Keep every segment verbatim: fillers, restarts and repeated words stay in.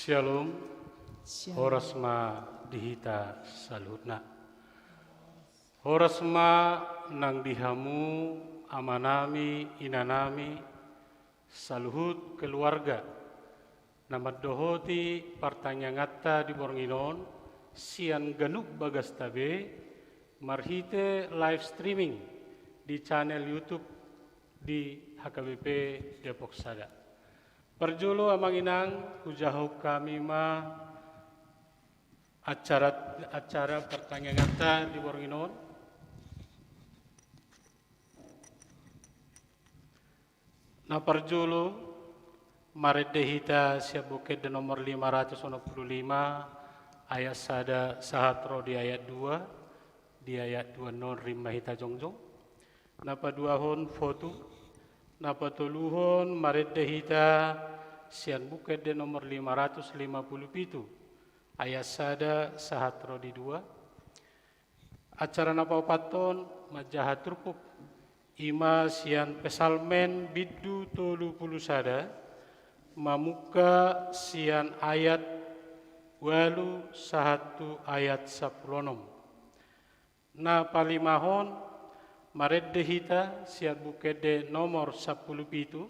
Shalom. Shalom. Horas ma di hita saluhutna. Horas ma nang di hamu amanami, inanami, saluhut keluarga na mandohoti partangianganta di borngin on sian ganup bagasta be marhite live streaming di channel YouTube di H K B P Depok Sada. Parjolo amang inang, hujahahon hami ma acara, acara partangianganta di borngin on. Na parjolo, marende hita sian Buku Ende nomor lima ratus onom pulu lima, ayat sada sahat ro di ayat dua, di ayat dua on rim ma hita jongjong. Na paduahon foto, na patoluhon marende hita sian Buku Ende nomor lima ratus lima pulu pitu, ayat sada sahat ro di dua. Acara na paopathon manjaha turpuk, i ma sian Psalmen bindu tolu pulu sada, mamungka sian ayat ualu sahat tu ayat sampulu onom. Na palimahon, marende hita sian Buku Ende nomor sampulu pitu,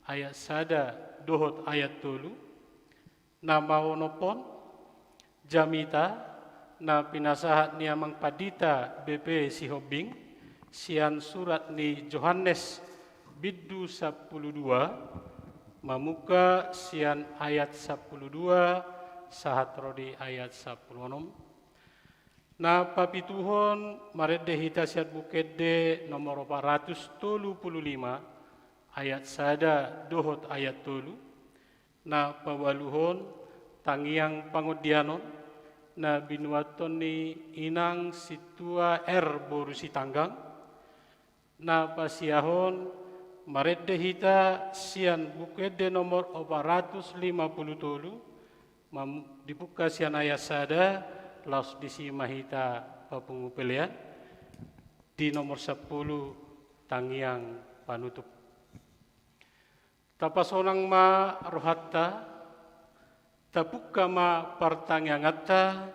ayat sada dohot ayat tolu. Na paonomhon, jamita na pinasahat ni Amang Pandita B P Sihombing sian surat ni Johannes bindu sampulu dua, mamungka sian ayat sampulu dua sahat ro di ayat sampulu onom. Na papituhon, marende hita sian Buku Ende nomor opat ratus tolu pulu lima, ayat sada dohot ayat tolu. Na paualuhon, tangiang pangondianon na binuathon ni inang Sintua R boru Sitanggang. Na pasiahon, marende hita sian Buku Ende nomor opat ratus lima pulu tolu, mam-, dipungka sian ayat sada, laos disi ma hita papungu pelean, di nomor sampulu, tangiang panutup. Tapasonang ma rohanta, tapungka ma partangianganta,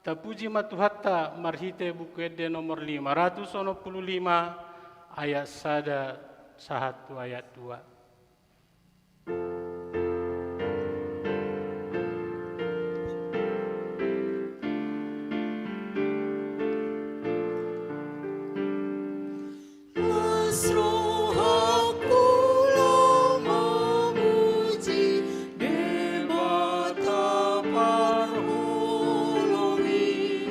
tapuji ma Tuhanta marhite Buku Ende nomor lima ratus onom pulu lima, ayat sada sahat tu ayat dua. Las rohangku laho mamuji Debata parholong i,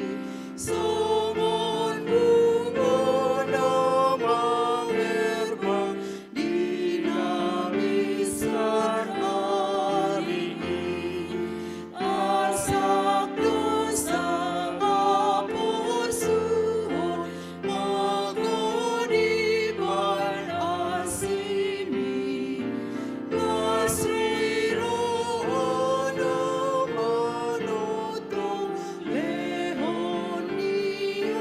songon bunga na mangherbang di na binsar ari i. Arsak do sanga porsuhon, mangodipan asimi, las ni roha na manongtong lehon ni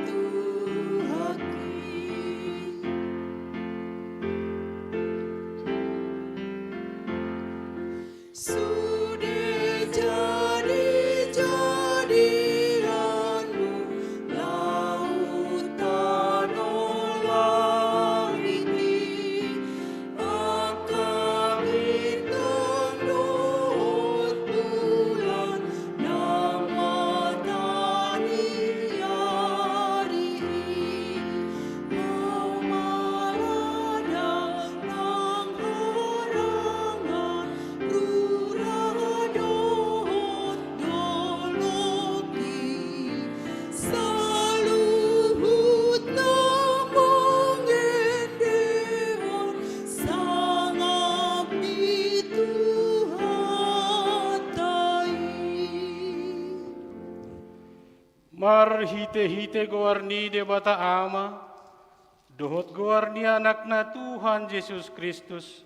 Tuhan i. Sude jadi-jadianmu laut tano langit i, angka bintang dohot bulan nang mata ni ari i. Mau ma radang nang harangan, rura dohot dolok i, saluhutna mangendehon sangap ni Tuhanta i. Marhite-hite goar ni Debata Ama, dohot goar ni Anakna Tuhan Jesus Kristus,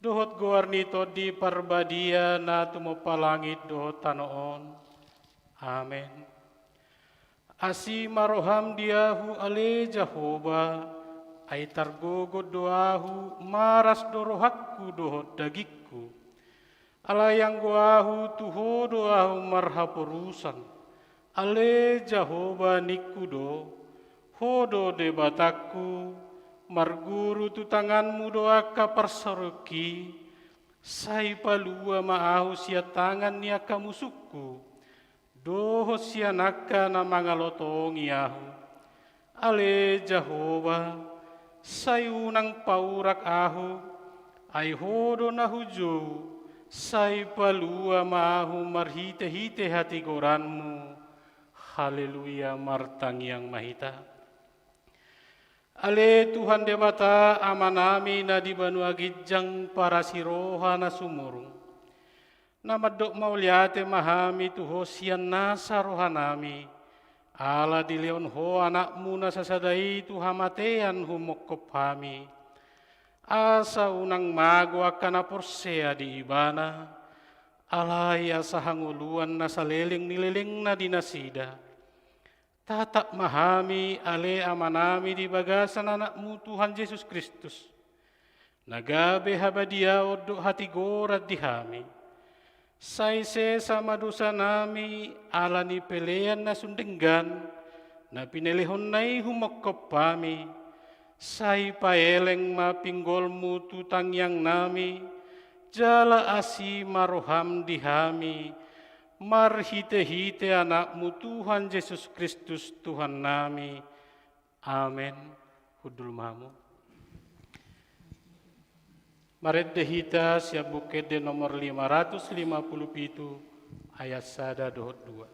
dohot goar ni Tondi Parbadia na tumompa langit dohot tano on. Amen. Asi ma roham di ahu ale Jahowa, ai targogot do ahu, maras do rohangku dohot dagingku. Alai anggo ahu, tu Ho do ahu marhaporusan. Ale Jahowa, ningku do, Ho do Debatangku, marguru tu tanganmu do angka parsaroki, sai palua ma ahu sian tangan ni angka musungku, dohot sian angka na mangalotongi ahu. Ale Jahowa, sai unang paurak ahu, ai Ho do na hujou, sai palua ma ahu marhitehite hatigoranmu. Haleluya, martangiang ma hita. Ale Tuhan Debata, Amanami na di banua ginjang, parasi roha na sumurung, na mandok mauliate ma hami tu Ho sian nasa rohanami, ala dilehon Ho Anakmu na sasada i tu hamatean humongkop hami, asa unang mago angka na porsea di Ibana, alai asa hangoluan na saleleng ni lelengna di nasida. Tatap ma hami, ale Amanami, di bagasan Anakmu Tuhan Jesus Kristus, na gabe habadiaon dohot hatigoran di hami. Sai sesa ma dosanami ala ni pelean na sun denggan, na pinelehonNa i humongkop hami. Sai paeleng ma pinggolMu tu tangiangnami, jala asi ma rohaM di hami, marhitehite Anakmu Tuhan Jesus Kristus Tuhannami. Amen. Hundul ma hamu. Marende hita sian Buku Ende nomor lima ratus lima puluh pitu, ayat sada dohot dua.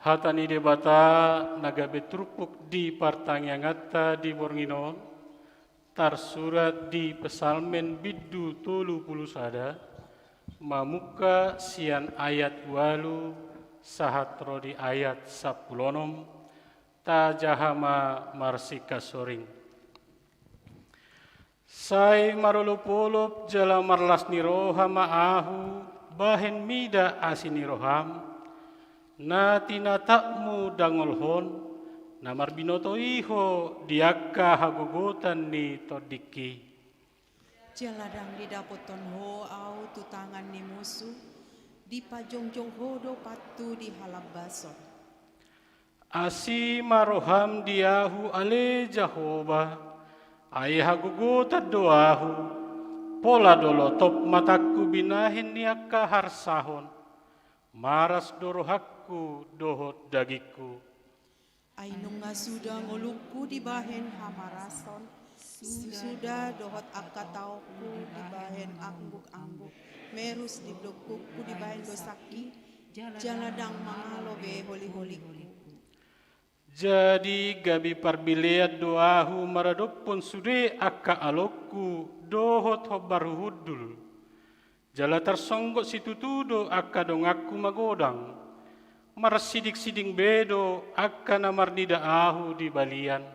Hata ni Debata na gabe turpuk di partangianganta di borngin on, tarsurat di Psalmen bindu tolu pulu sada, mamungka sian ayat ualu sahat ro di ayat sampulu onom, tajaha ma marsingkat soring. Sai marolopolop jala marlas ni roha ma ahu bahen mida asi ni roham, na tinatapmu dangolhon, na marbinoto i ho di angka hagogotan ni tondingki. Jala ndang didapothon ho ahu tu tangan ni musu, dipajongjong ho do pathu di halambason. Asi ma roham di ahu ale Jahowa, ai hagogotan do ahu, pola do lotop matangku binahen ni angka harsahon, maras do rohangku dohot dagingku. Ai nunga suda ngolungku dibahen hamarason, suda dohot angka taonku dibahen angguk-angguk, merus di blungkungku dibahen dosangki, jala ndang mangalo be holi-holingku. Jadi gabe parbilean do ahu maradophon sude angka alongku dohot hombar huhundul. Jala tarsonggot situtu do angka donganku magodang. Marsidingsiding be do angka na marnida ahu di balian.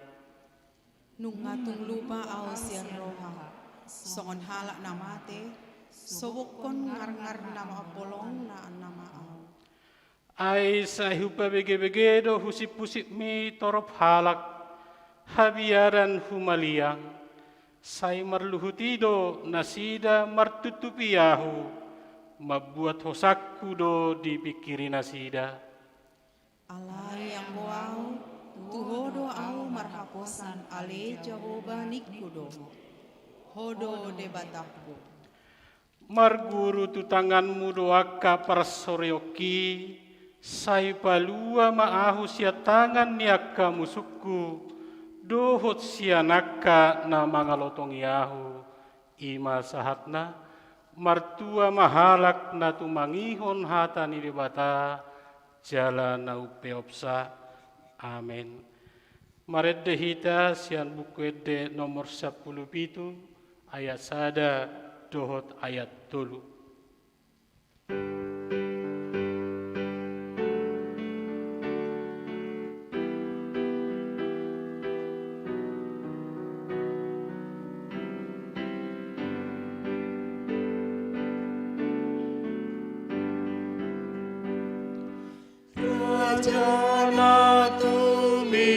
Nunga tung lupa ahu sian roha, songon halak na mate, sobokkon ngarngar na mampolong na nama ahu. Ai sai hupabegebege do husiphusipmi torop halak, habiaran humaliang, sai marluhut i do nasida martuntupi ahu, mambuat hosangku do dipingkiri nasida. Alai anggo ahu, tu Ho do ahu marhaposan, ale Jahowa ningku do. Ho do Debatangku. Marguru tu tanganmu do angka parsorionki, sai palua ma ahu sian tangan ni angka musungku, dohot sian angka na mangalotongi ahu. I ma sahatna, martua ma halak na tumangihon hata ni Debata, jala na umpeopsa. Amen. Marende hita sian Buku Ende nomor sampulu pitu, ayat sada dohot ayat tolu. Raja na tumimbul,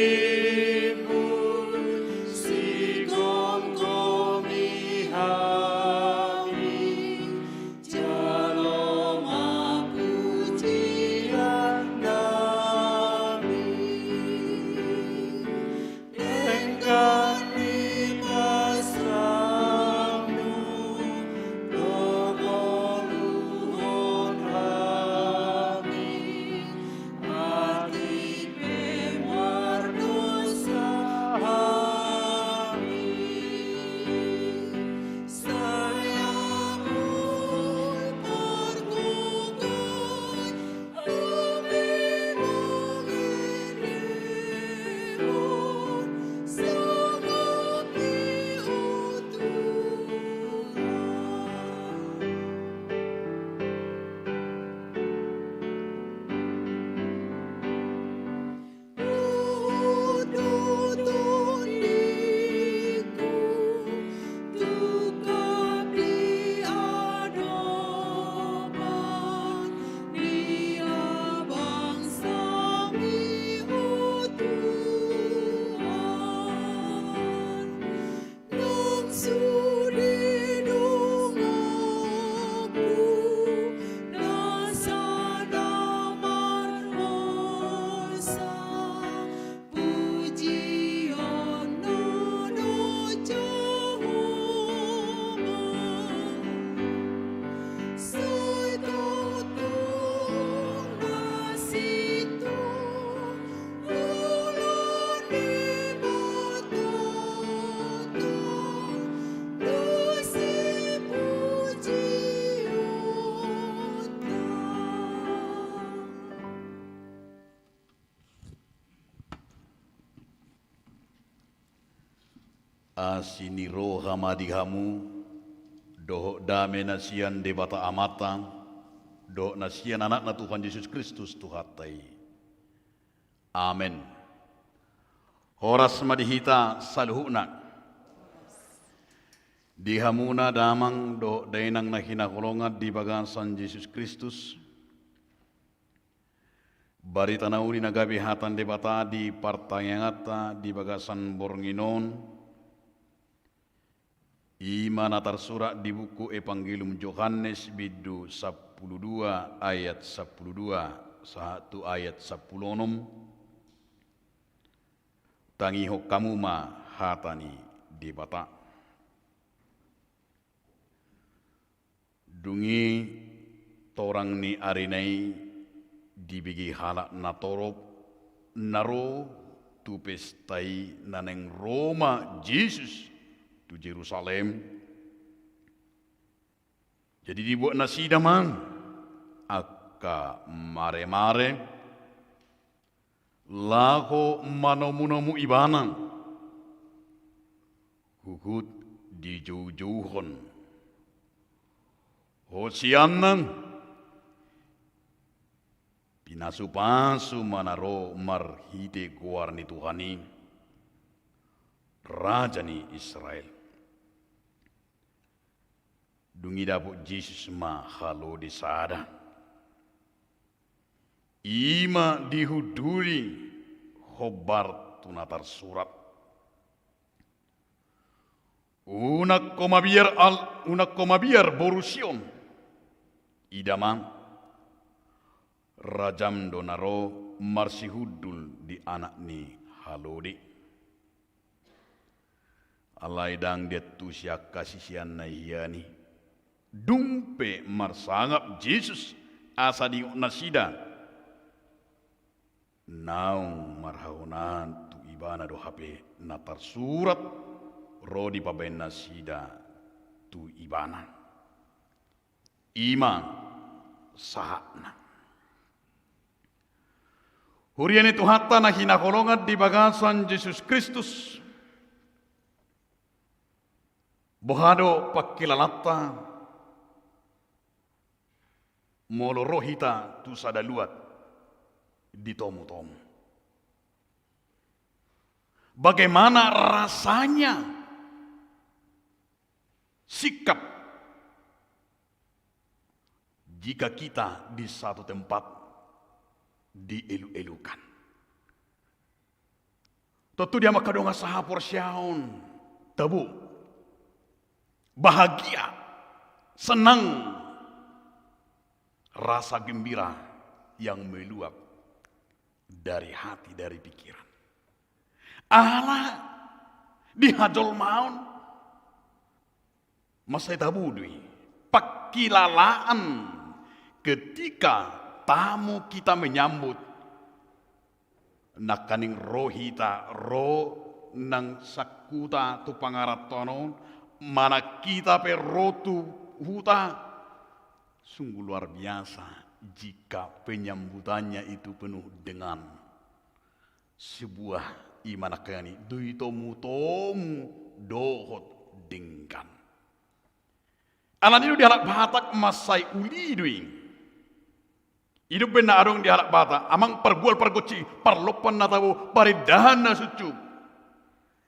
sigomgomi hami, jalo ma pujian nami. Denggan ni pasangmu, pangoluhon hami, atik pe mardosa hami. Sai Amu pargogoan, Asi ni roha ma di hamu, dohot dame na sian Debata Amanta, dohot na sian Anakna Tuhan Jesus Kristus Tuhanta i. Amen. Horas ma di hita saluhutna. Di hamuna damang dohot dainang na hinaholongan di bagasan Jesus Kristus, barita na uli na gabe hata ni Debata di partangianganta di bagasan borngin on, i ma na tarsurat di buku Evangelium Johannes bindu sampulu dua ayat sampulu dua sahat tu ayat sampulu onom. Tangihon hamu ma hata ni Debata. Dung i torang ni arina i dibege halak na torop na ro tu pesta i na naeng ro ma Jesus tu Jerusalem. Jadi dibuat nasida ma angka maremare, Laho manomunomu Ibana, huhut dijoujouhon. Hosianna, pinasupasu ma na ro marhite goar ni Tuhan i, Raja ni Israel. Dung i dapot Jesus ma halode sada. I ma dihunduli hombar tu na tarsurat. Unang ho mabiar al-, unang ho mabiar boru Sion. Ida ma, rajam do na ro marsihundul di anak ni halode. Alai ndang diantusi angka siseanna i hian i. Dung pe marsangap Jesus asa diingot nasida, naung marhahonahan tu Ibana do hape na tarsurat ro dipabaen nasida tu Ibana. I ma sahatna. Huria ni Tuhanta na hinaholongan di bagasan Jesus Kristus, boha do pangkilalanta molo ro hita tu sada luat ditomutomu? Bagaimana rasanya sikap jika kita di satu tempat dielu-elukan? Tontu di hamu angka dongan sahaporseaon, tabo, bahagia, senang, rasa gembira yang meluap dari hati, dari pikiran. Ala di hajolmaon, mansai tabo do i, pangkilalaan ketika tamu kita menyambut. Nangkaning ro hita, ro nang sangkuta tu pangarantoan on, manang hita pe ro tu huta. Sungguh luar biasa jika penyambutannya itu penuh dengan sebuah, i ma nangkaning i, ditomutomu dohot denggan. Alani do di halak Batak mansai uli do i. I do umbahen na adong di halak Batak, amang pargual pargonsi, parlompan na tabo, parindahan na sunsum.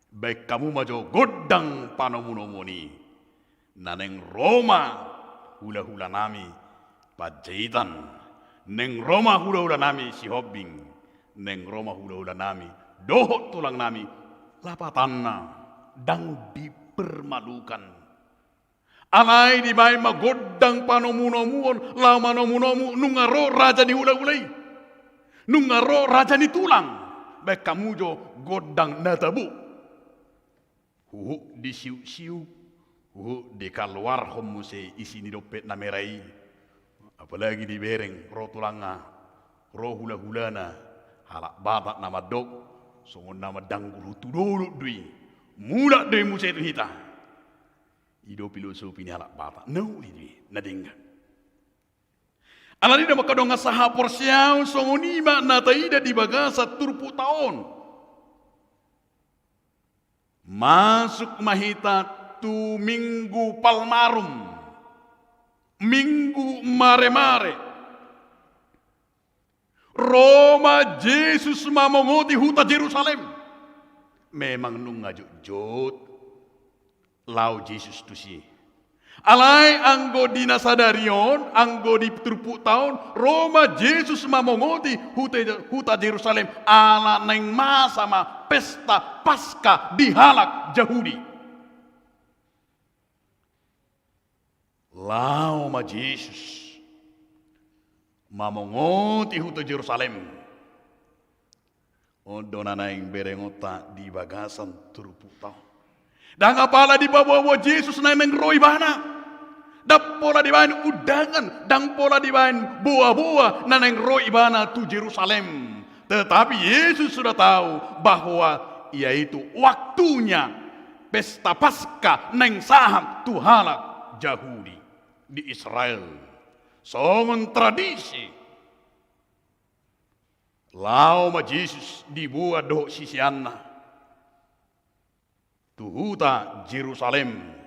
Baen hamu ma jo gondang panomunomuon i. Na naeng ro ma hulahulanami Panjaitan, naeng ro ma hulahulanami Sihombing, naeng ro ma hulahulanami dohot tulangnami, lapatanna ndang dipermalukan. Alai dibaen ma gondang panomunomuon, laho manomunomu nunga ro raja ni hulahula i. Nunga ro raja ni tulang. Baen hamu jo gondang na tabo. Huhut disiuksiuk, huhut dikaluarhon muse isi ni dompet na mera i. Apalagi dibereng ro tulangna, ro hulahulana, halak Batak na mandok, songon na mandanggul hutu dolok do i. Mulak do i muse tu hita. I do filosofi ni halak Batak, na uli do i, na denggan. Alani do angka dongan sahaporseaon, songon i ma na taida di bagasan turpukta on. Masuk ma hita tu Minggu Palmarum, Minggu Maremare. Ro ma Jesus mamongoti huta Jerusalem. Memang nunga jotjot laho Jesus tusi. Alai anggo di na sadari on, anggo di turpukta on, ro ma Jesus mamongoti huta, huta Jerusalem, ala naeng masa ma pesta Paska di halak Jahudi. Laho ma Jesus mamongoti huta Jerusalem. On do na naeng berengonta di bagasan turpukta on. Ndang apala dipaboaboa Jesus na naeng ro ibana. Ndang pola dibaen undangan, ndang pola dibaen boaboa na naeng ro ibana tu Jerusalem. Tetapi Yesus sudah tahu bahwa yaitu waktunya pesta Paska naeng sahat tu halak Jahudi di Israel. Songon tradisi. Laho ma Jesus diboan dohot siseanna tu huta Jerusalem.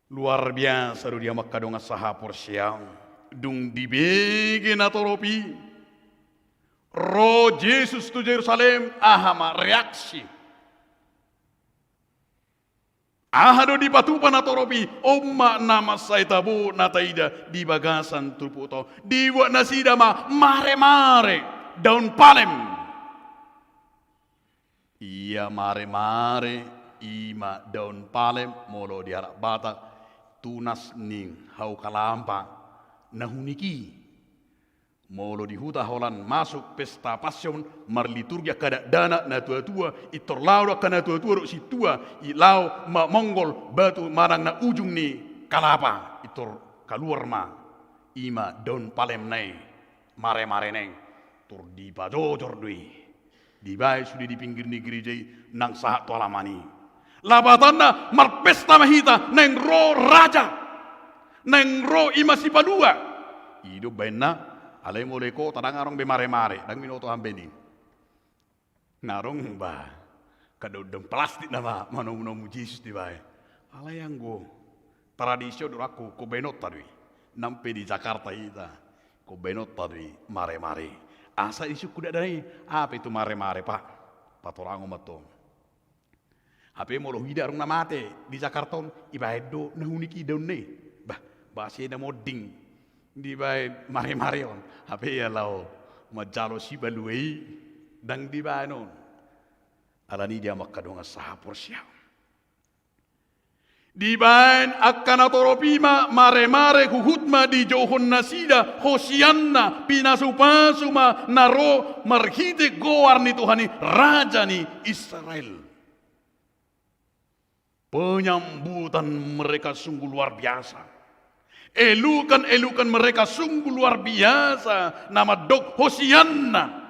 Luar biasa do dia angka dongan sahaporseaon. Dung dibege natorop i, ro Jesus tu Jerusalem, aha ma reaksi? Aha do dipatupa natorop i? On ma na mansai tabo na taida di bagasan turpukta on. Dibuat nasida ma maremare, daun palem. Ia maremare, i ma daun palem, molo di halak Batak, tunas ni hau kalapa na hunik i. Molo di huta Holland masuk pesta Passion, marliturgi angka dakdanak na tuatua, intor laho do angka na tuatua dohot sintua i laho mamonggol batu manang na ujung ni kalapa, intor kaluar ma, i ma daun palemna i, maremarena i, tor dipajojor do i. Dibaen sude di pinggir ni gereja i nang sahat tu alaman i. Lapatanna marpesta ma hita naeng ro raja. Naeng ro i ma sipalua. I do baenna, alai molo i kota ndang adong be maremare, ndang binoto hambe ni. Nga adong ba, angka daun-daun plastik nama manomu-nomu Jesus dibaen. Alai anggo tradisi on do, anggo umbaenonta do i. Nang pe di Jakarta hita, umbaenonta do i maremare. Asa disungkun dakdanak i, aha pe tu maremare, Pak? Patorangon ma tong. Hape molo huida adong na mate di Jakarta on, ibaen do na hunik i daunna i. Bah, boasa na monding dibaen maremare on. Hape ia laho manjalo sipalua i, ndang dibaen on. Alani i dia angka dongan sahaporseaon, dibaen angka natorop i ma maremare, huhut ma dijouhon nasida hosianna, pinasupasu ma na ro marhite goar ni Tuhan i, Raja ni Israel. Penyambutan mereka sungguh luar biasa. Elukan-elukan mereka sungguh luar biasa, na mandok hosianna.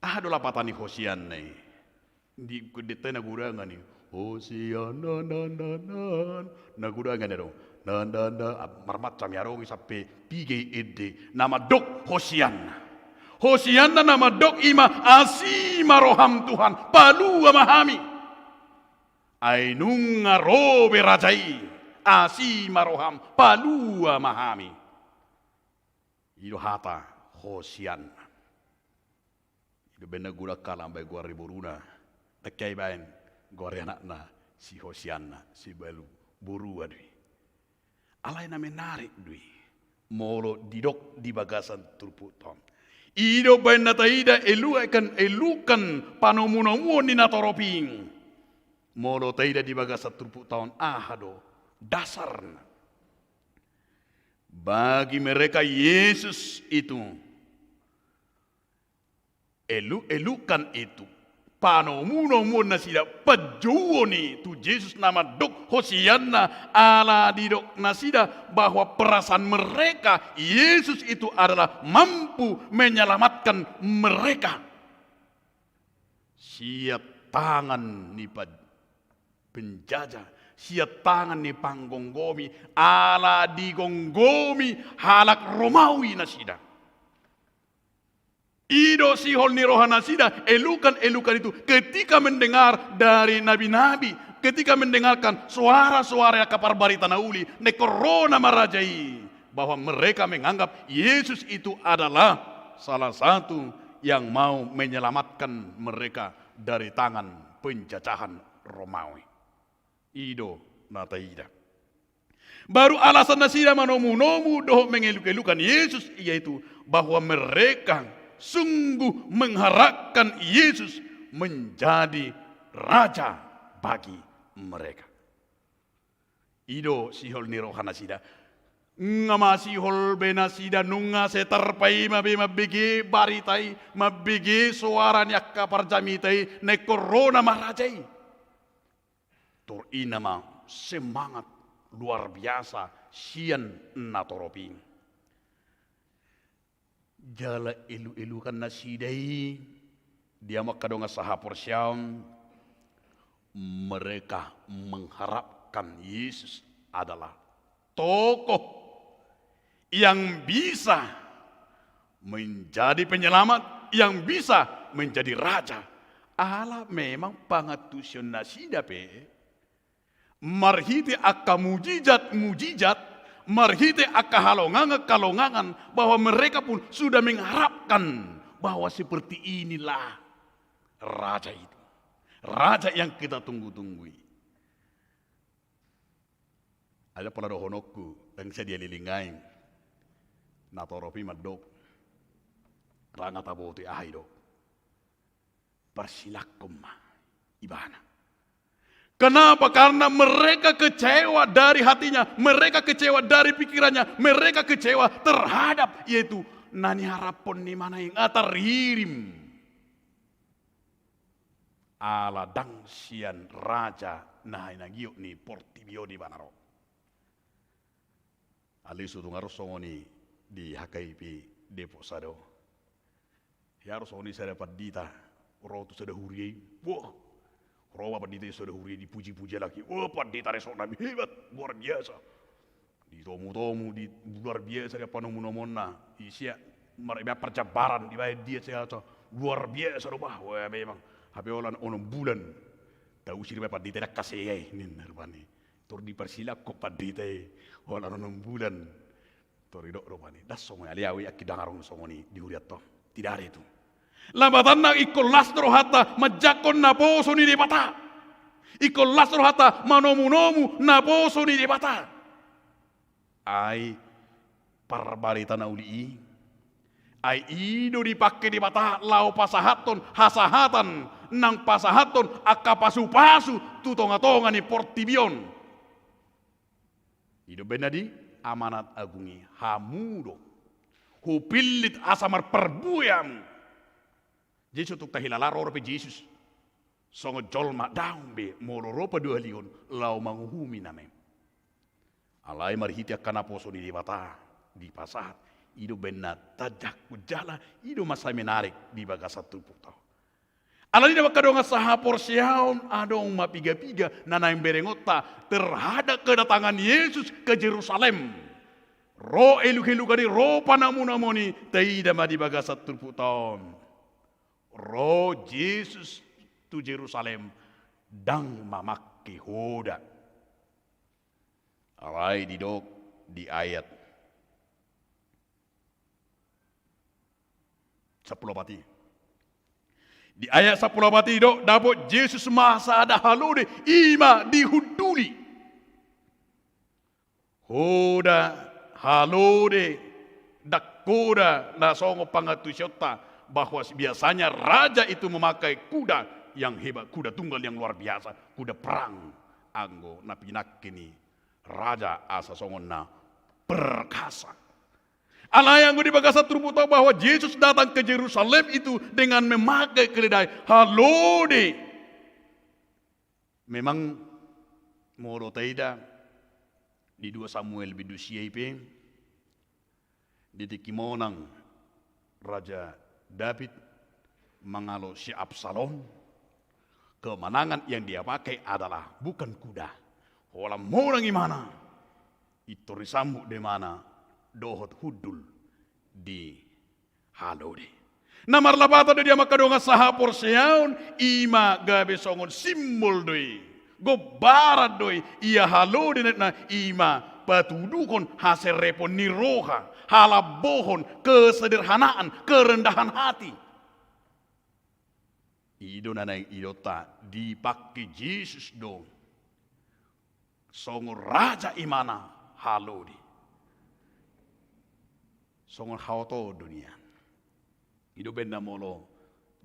Aha do lapatan ni hosianna i? Di ende na godangan i, hosianna, na, na, na, na godangan i do. Na, na, na, marmacam i adong i, sampe piga i ende na mandok hosianna. Hosianna na mandok i ma, asi ma roham Tuhan, palua ma hami. Ai nunga ro be raja i, asi ma roham, palua ma hami. I do hata hosianna. I do baen na godang halak mambaen goar ni boruna. Ndang hea ibaen goar ni anakna si hosianna, si balu borua do i. Alai na menarik do i molo didok di bagasan turpukta on. I do baen na taida elukan-elukan panomu-nomuon ni natorop i. Molo taida di bagasan turpukta on, aha do dasarna? Bagi mereka Yesus itu, elu-, elukan itu, panomu-nomuon nasida, panjouon i tu Jesus na mandok hosianna, ala didok nasida bahwa perasaan mereka Yesus itu adalah mampu menyelamatkan mereka sian tangan ni pa-, penjajah, sian tangan ni panggomgomi, ala digomgomi halak Romawi nasida. I do sihol ni roha nasida, elukan-elukan itu, ketika mendengar dari nabi-nabi, ketika mendengarkan suara-suara angka parbarita na uli, naeng ro na ma raja i, bahwa mereka menganggap Yesus itu adalah salah satu yang mau menyelamatkan mereka dari tangan penjajahan Romawi. I do na taida. Baru alasan nasida manomu-nomu dohot mengeluk-elukan Yesus, yaitu bahwa mereka sungguh mengharapkan Yesus menjadi raja bagi mereka. I do sihol ni roha nasida. Nga masihol be nasida nunga sai tarpaima be mambege barita i, mambege soara ni angka parjamita i, naeng ro na ma raja i. Tor i nama semangat luar biasa sian natorop i. Jala elu-elukan nasida i, dia angka dongan sahaporseaon, mereka mengharapkan Yesus adalah tokoh yang bisa menjadi penyelamat, yang bisa menjadi raja. Ala memang pangantusion nasida pe marhite angka mujizat-mujizat, marhite angka halongangan-halongangan, bahwa mereka pun sudah mengharapkan bahwa seperti inilah raja itu. Raja yang kita tunggu-tunggu i. Ada pola dohononku, dang sadia lilingai. Natorop i mandok. Ranga taboto i aha i do. Parsilakkon ma ibana. Kenapa? Karena mereka kecewa dari hatinya, mereka kecewa dari pikirannya, mereka kecewa terhadap yaitu na niharaphon ni ibana i nga tarhirim. Ala dang sian raja na hinagiot ni portibi on ibana ro. Alai so tung harus songon i di H K I P Depok sada on. Ia ro songon i sada pandita, ro tu sada huria i. Wah, ro ma pandita i sada huria i dipuji-puji halak i. Wah, pandita resort nami hebat, luar biasa. Ditomu-tomu, di luar biasa dia panomu-nomuonna. Isia mar-, ibaen parjambaran, dibaen dia seasa. Luar biasa do bah, wah memang. Hape holan onom bulan. Tausir ma pandita i, dang hasea i ninna rupani. Tor diparsilakkon pandita i holan onom bulan. Tor didok rupani, dang songon i, alai au i angki dang adong songon i di hurianta on. Tidak ada itu. Lambatanna ingkon las do rohanta manjangkon naposo ni Debata. Ingkon las do rohanta manomu-nomu naposo ni Debata. Ai parbarita na uli i, ai i do dipangke Debata laho pasahathon hasahatan nang pasahathon angka pasu-pasu tu tonga-tonga ni portibi on. I do umbahen na di amanat agung i, hamu do hupillit asa marparbue hamu. Jadi so tung tahilala ro dope Jesus songon jolma, daong be molo ro paduahalihon laho manguhumi na mem. Alai marhite angka naposo ni Debata dipasahat, i do umbahen na tajangkon jala i do masa menarik di bagasan turpukta on. Alani na mangkadongan sahaporseaon, adong ma piga-piga na naeng berengonta terhadap kedatangan Yesus ke Jerusalem. Ro eluk-elukan i, ro panamu-namuon i taida ma di bagasan turpukta on. Ro Jesus tu Jerusalem dang mamangke hoda. Alai didok di ayat sampulu opat i. Di ayat sampulu opat i do dapot Jesus ma sada halode, i ma dihunduli. Hoda, halode, dang hoda na songon pangantusionta, bahwa biasanya raja itu memakai kuda yang hebat, kuda tunggal yang luar biasa, kuda perang. Anggo na pinangke ni raja asa songon na perkasa. Alai anggo di bagasan turpukta on bahwa Jesus datang ke Jerusalem itu dengan memakai keledai, halode. Memang molo taida di dua Samuel bindu sia i pe, di tingki monang Raja Daud mangalo si Absalom, kemenangan yang dia pakai adalah bukan kuda. Holan monang imana, pintor disambut do imana dohot hundul di halode. Na marlapatan do di hamu angka dongan sahaporseaon, i ma gabe songon simbol do i, gombaran do i, ia halode na i ma patuduhon haserepon ni roha, halambohon, kesederhanaan, kerendahan hati. I do na naeng idaonta, dipangke Jesus do songon raja imana halode. Songon haotoon do nian. I do umbahen na molo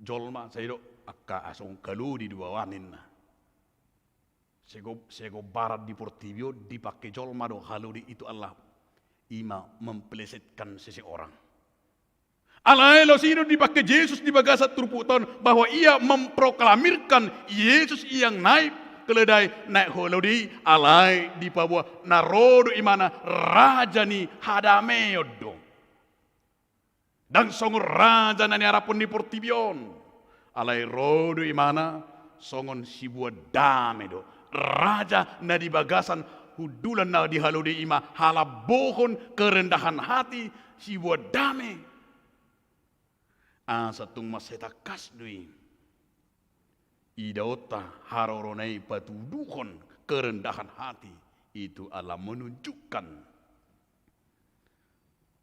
jolma sai do angka songon kalodi do baoa ninna. Sego-, segombaran di portibi on dipangke jolma do halode itu Allah, i ma memplesetkan seseorang. Alai laos i do dipangke Jesus di bagasan turpukta on, bahwa ia memproklamirkan Yesus yang naik keledai, naik halode i, alai dipaboa na ro do imana raja ni hadameon do. Ndang songon raja na niaraphon ni portibi on. Alai ro do imana songon sibuan dame do. Raja na di bagasan hundulan na di halode i ma halambohon, kerendahan hati, sibuan dame. Asa tung mansai tangkas do i idaonta harorona i patuduhon kerendahan hati, itu ala menunjukkan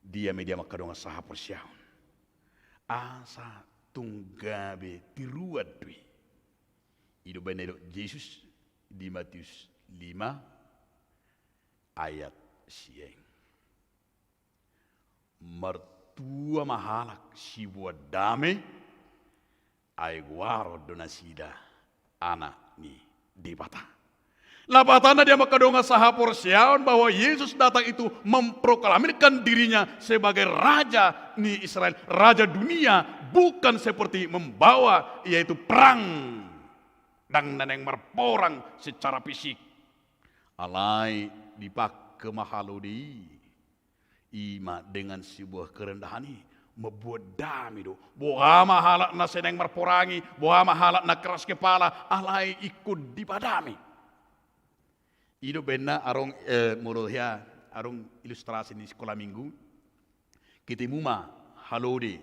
dia ma i, dia ma angka dongan sahaporseaon. Asa tung gabe tiruan do i. I do umbahen na didok Jesus di Matius lima ayat sieng. Martua ma halak siboan dame, ai goaron do nasida anak ni Debata. Lapatanna, dia ma angka dongan sahaporseaon, bahwa Yesus datang itu memproklamirkan dirinya sebagai Raja ni Israel, Raja dunia, bukan seperti membawa, yaitu perang. Ndang na naeng marporang secara fisik. Alai dipake ma halode i. I ma dengan sebuah kerendahan i, mamboan dame do. Boha ma halak na sai naeng marporangi, boha ma halak na keras kepala, alai ingkon dipadame. I do umbahen na adong, eh, molo hea, adong ilustrasi ni sikola minggu. Ketemu ma halode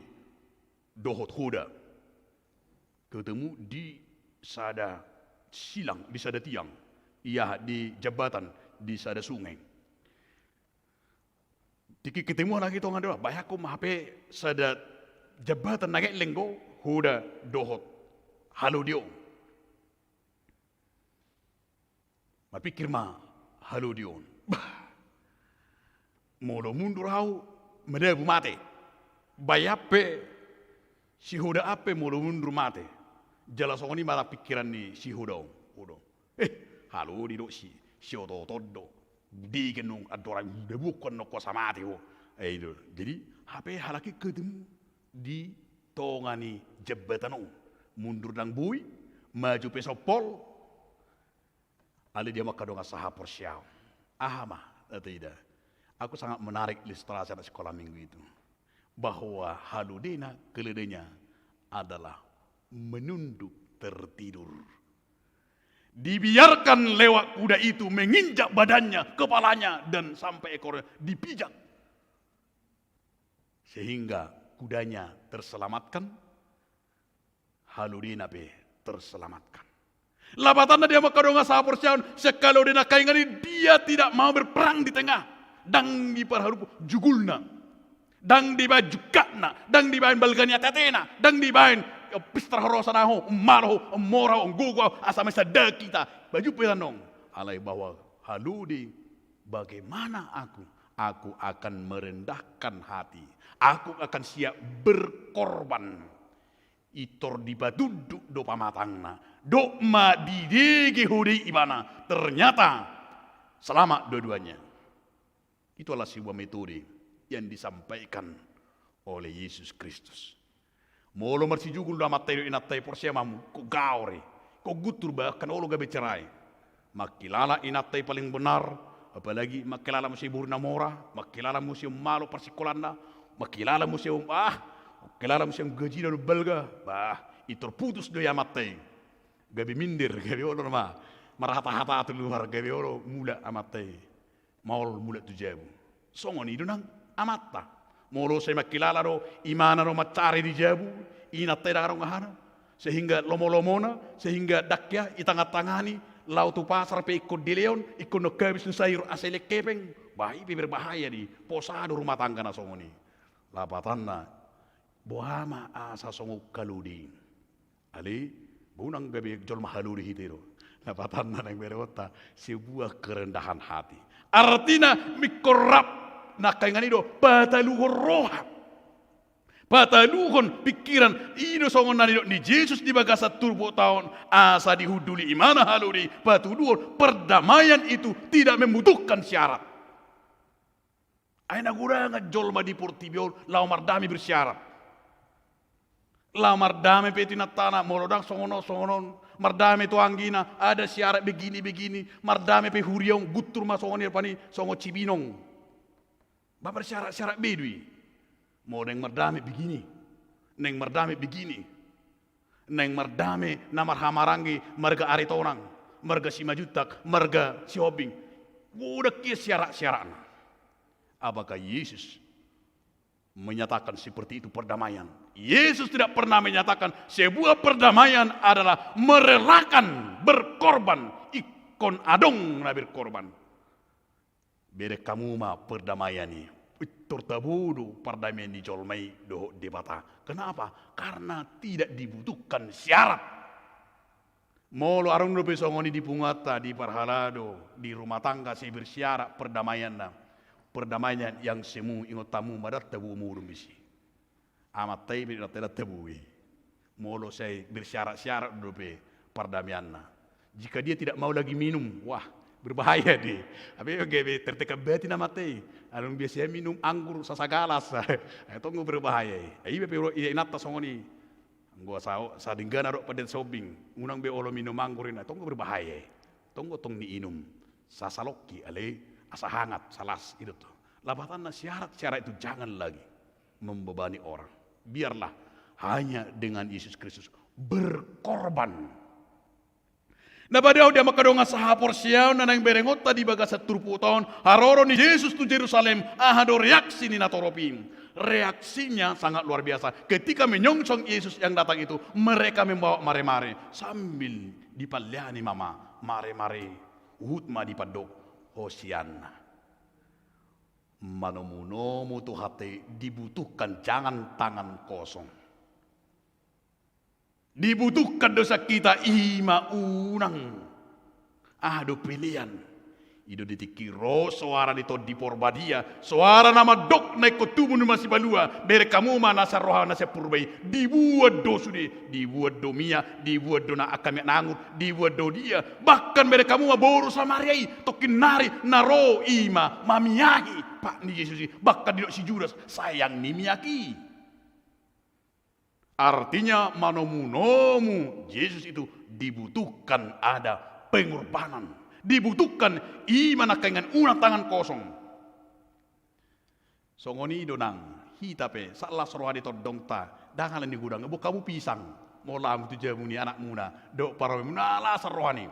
dohot hoda. Ketemu di sada silang, di sada tiang. Ia di jambatan, di sada sungai. Tingki ketemu halak i tonga do, bayangkon ma hape sada jambatan na gelleng do, hoda dohot halode on. Marpingkir ma halode on. Bah. Molo mundur ahu, madabu mate. Bahen pe, si hoda an pe molo mundur mate. Jala songon i ma pingkiran ni si hoda on. Hoda on. Eh, halode do si, si oto-oto do. Dege annon andorang dabuhon annon ho asa mate ho. Eh, i do. Jadi, hape halak i ketemu di tonga ni jambatan on. Mundur ndang boi, maju pe sompol. Ale dia ma angka dongan sahaporseaon. Aha ma, ate ida. Aku sangat menarik ilustrasi anak sekolah minggu itu. Bahwa halodena, keledainya adalah menunduk tertidur. Dibiarkan lewat kuda itu menginjak badannya, kepalanya, dan sampai ekornya dipijak. Sehingga kudanya terselamatkan, halodena pe terselamatkan. Lapatanna dia ma angka dongan sahaporseaon, sian halodena kaingan i dia tidak mau berperang di tengah. Ndang diparharup jugulna. Ndang dibaen jungkatna, ndang dibaen balga ni ateatena, ndang dibaen, eh, pistar horosa na ho, malo ho, mora ho, gogo ho, asa masada kita. Baju pe tandong. Alai bahwa halode, bagaimana aku? Aku akan merendahkan hati. Aku akan siap berkorban. Pintor dipatunduk do pamatangna. Dok ma didege hoda i ibana. Ternyata selamat dua-duanya. Itu adalah sebuah metode yang disampaikan oleh Yesus Kristus. Molo marsijugul do amanta i dohot inanta i, porsea ma hamu, ingkon gaor i, ingkon guntur, bahkan olo gabe cerai. Mangkilala inanta i paling benar, apalagi mangkilala muse boru na mora, mangkilala muse on malo parsingkolanna, mangkilala muse on, ah, mangkilala muse on gajina on balga, bah, pintor putus do i amanta i. Gabe minder, gabe olo ma marhata-hata tu luar, gabe olo mulak amanta i. Maol mulak tu jabu. Songon i do nang amanta. Molo sai mangkilala do imana do mansari di jabu, inanta i ndang adong ahana. Sehingga lomo-lomona, sehingga ndang hea itangantangani, laho tu pasar pe ingkon dilean, ingkon nunga habis ni sayur asa leleng hepeng. Bah, i pe berbahaya do i, posa do rumah tangga na songon i. Lapatanna, boha ma asa songon halode i. Ale, boi nang gabe jolma halode hita i do. Lapatanna naeng berengonta, sebuah kerendahan hati. Artina, mingkon rap na kaingan i do, pataluhon roha. Pataluhon pingkiran, i do songon na nidok ni Jesus di bagasan turpukta on, asa dihunduli imana halode i, patuduhon perdamaian itu tidak membutuhkan syarat. Ai na godangan jolma di portibi on laho mardame bersyarat. Laho mardame pe tu inantana, molo ndang songon on, songon on. Mardame tu anggina, ada syarat begini, begini. Mardame pe huria on, guntur ma songon i rupani, songon Cibinong. Bah, bersyarat-syarat be do i. Molo naeng mardame begini. Naeng mardame begini. Naeng mardame na marhahamaranggi marga Aritonang, marga Simanjuntak, marga Sihombing. Godang i syarat-syaratna. Apakah Yesus menyatakan seperti itu perdamaian. Yesus tidak pernah menyatakan sebuah perdamaian adalah merelakan, berkorban. Ingkon adong na berkorban. Bereng hamu ma perdamaian i. Pintor tabo do pardamaian ni jolma i dohot Debata. Kenapa? Karena tidak dibutuhkan syarat. Molo adong dope songon i di punguanta, di parhalado, di rumah tangga, sai bersyarat perdamaianna. Perdamaian yang semu, ingot hamu ma, ndang tabo modom disi. Amanta i pe ndang tabo i. Molo sai bersyarat-syarat dope pardamaianna. Jika dia tidak mau lagi minum, wah, berbahaya dia. Tapi gabe tertekan batin amanta i. Adong biasa minum anggur sasagalas. Ai tonggo berbahaya i. Ai iba pe ro-, ia inanta songon i. Anggo sa-, sadenggan adong pandian sombing, unang be olo minum anggur i, na tonggo berbahaya i. Tonggo tong niinum. Sasalongki alai asa hangat, salas, itu tuh. Lapatanna syarat-syarat itu jangan lagi membebani orang. Biarlah hanya dengan Yesus Kristus berkorban. Na padao di amang hamu dongan sahaporseaon na naeng berengonta di bagasan turpukta on, haroro ni Jesus tu Jerusalem, aha do reaksi ni natorop i? Reaksinya sangat luar biasa. Ketika menyongsong Yesus yang datang itu, mereka membawa mare-mare sambil dipalleani ma, ma-, mare-mare, huhut ma dipandok Hosianna. Manomunomu Tuhanta i dibutuhkan, jangan tangan kosong. Dibutuhkan do sian hita i ma unang. Aha do pelean? I do di tingki ro soara ni Tondi Porbadia, soara na mandok na ingkon tubu ni na masimalua, bereng hamu ma na sian roha na sian purba i, dibuat do sude, dibuat do miak, dibuat do na angka miak na angur, dibuat do dia, bahkan bereng hamu ma boru Samaria i, tongkin nari na ro i ma mamiahi pat ni Jesus i, bahkan didok si Judas, sayang ni miak i. Artinya, manomunomu Jesus itu dibutuhkan ada pengorbanan. Dibutuhkan i ma na henggan, unang tangan kosong. Songon i do nang hita pe, sahat las roha di tondongta, ndang ala ni godang, boan hamu pisang, molo hamu tu jabu ni anakmuna, dohot parumaenmuna, las roha ni.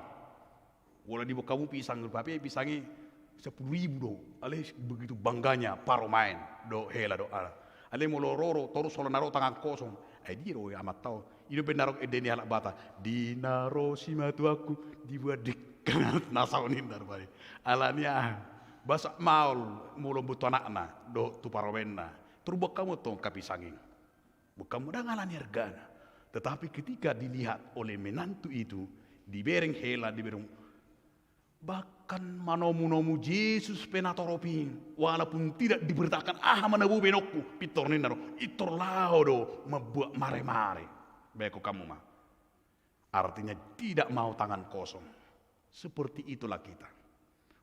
Molo diboan hamu pisang, hape pisang i sampulu ribu do. Alai begitu bangganya parumaen dohot hela dohot anak. Alai molo ro do, torus holan na ro tangan kosong. Ai dia do amanta on? I do umbahen na ro ende ni halak Batak. Di na ro simatuangku dibuat dengke. Na songon i ninna rupani. Alani aha? Boasa maol molo boan tu anakna dohot tu parumaenna? Tor boan hamu tong angka pisang i. Boan hamu, ndang ala ni argana. Tetapi ketika dilihat oleh menantu itu, dibereng hela, dibereng, bahkan manomunomu Jesus pe natorop i, walaupun tidak diberitakan aha ma na boi baenonku, pintor ninna do, pintor laho do mambuat mare-mare. Baen hamu ma. Artinya tidak mau tangan kosong. Seperti itulah kita.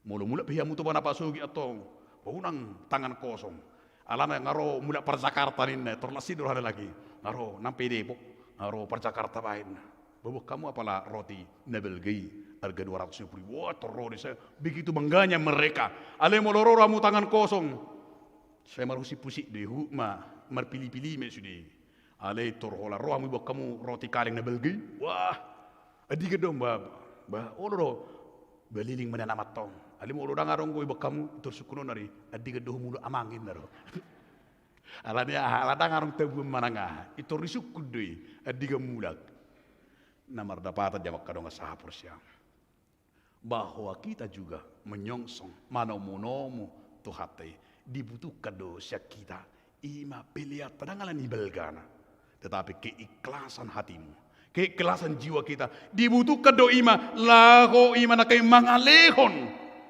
Molo mulak pe hamu tu bona pasogit antong, unang tangan kosong. Alana nga ro mulak par Jakarta ninna, tor las i do rohana lagi. Nga ro, nang pe Depok, nga ro par Jakarta baen. Baen hamu apala roti na balga i, arga dua ratus lima puluh ribu. Wah, tor ro do i, begitu bangganya mereka. Alai molo ro do hamu tangan kosong, sai marhusip-husip do i, huhut ma marpili-pili ma i sude. Alai tor holan ro hamu, diboan hamu roti kaleng na balga i. Wah, andigan do, ba, ba, olo do. Baliling ma nian amanta on. Alai molo ndang adong do diboan hamu, tor sungkun on ari, andigan do humulak amang, ninna do. Alani aha? Ala ndang adong tabuan manang aha. Pintor disungkun do i, andigan mulak. Na mardapatan di amang hamu dongan sahaporseaon, bahwa kita juga menyongsong, manomunomu Tuhanta i, dibutuhkan do sian hita i ma peleanta, ndang ala ni balgana, tetapi keikhlasan hatimu, keikhlasan jiwa kita. Dibutuhkan do i ma, laho i ma na henggan mangalehon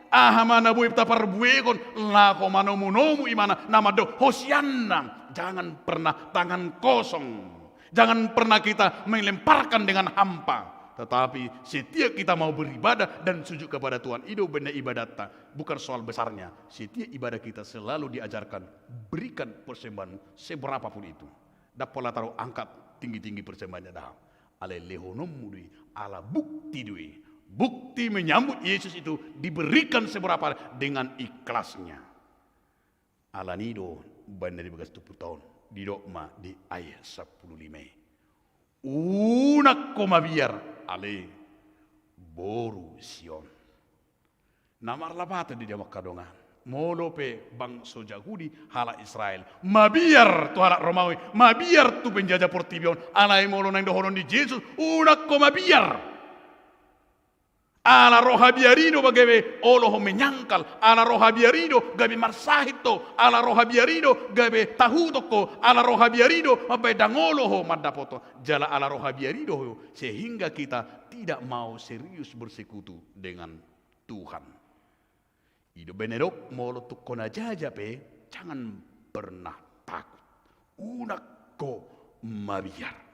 aha ma na boi taparbuehon, laho manomunomu i ma na, na mandok Hosianna. Jangan pernah tangan kosong. Jangan pernah kita melemparkan dengan hampa, tetapi setiap kita mau beribadah dan sujud kepada Tuhan, i do umbahen na ibadatta, bukan soal besarnya. Setiap ibadah kita selalu diajarkan, berikan persembahanmu seberapapun itu. Ndang pola taruh angkat tinggi-tinggi persembahannya, dah. Alai lehononmu do i, ala bukti do i. Bukti menyambut Yesus itu diberikan seberapa dengan ikhlasnya. Alani do umbahen na di bagas turpukta on, didok ma di ayat sampulu lima i, unang ho mabiar, ale boru Sion. Na marlapatan do i di amang hamu dongan. Molo pe bangso Jahudi, halak Israel, mabiar tu halak Romawi, mabiar tu penjajah portibi on. Alai molo naeng dohonon ni Jesus, unang ho mabiar. Ala roha biar i do gabe olo ho menyangkal, ala roha biar i do gabe marsahit ho, ala roha biar i do gabe tahuton ho, ala roha biar i do mambaen ndang olo ho mandapothon, jala ala roha biar i do ho sehingga kita tidak mau serius bersekutu dengan Tuhan. I do umbahen na didok, molo tung ho na jaja pe, jangan pernah takut. Unang ho mabiar.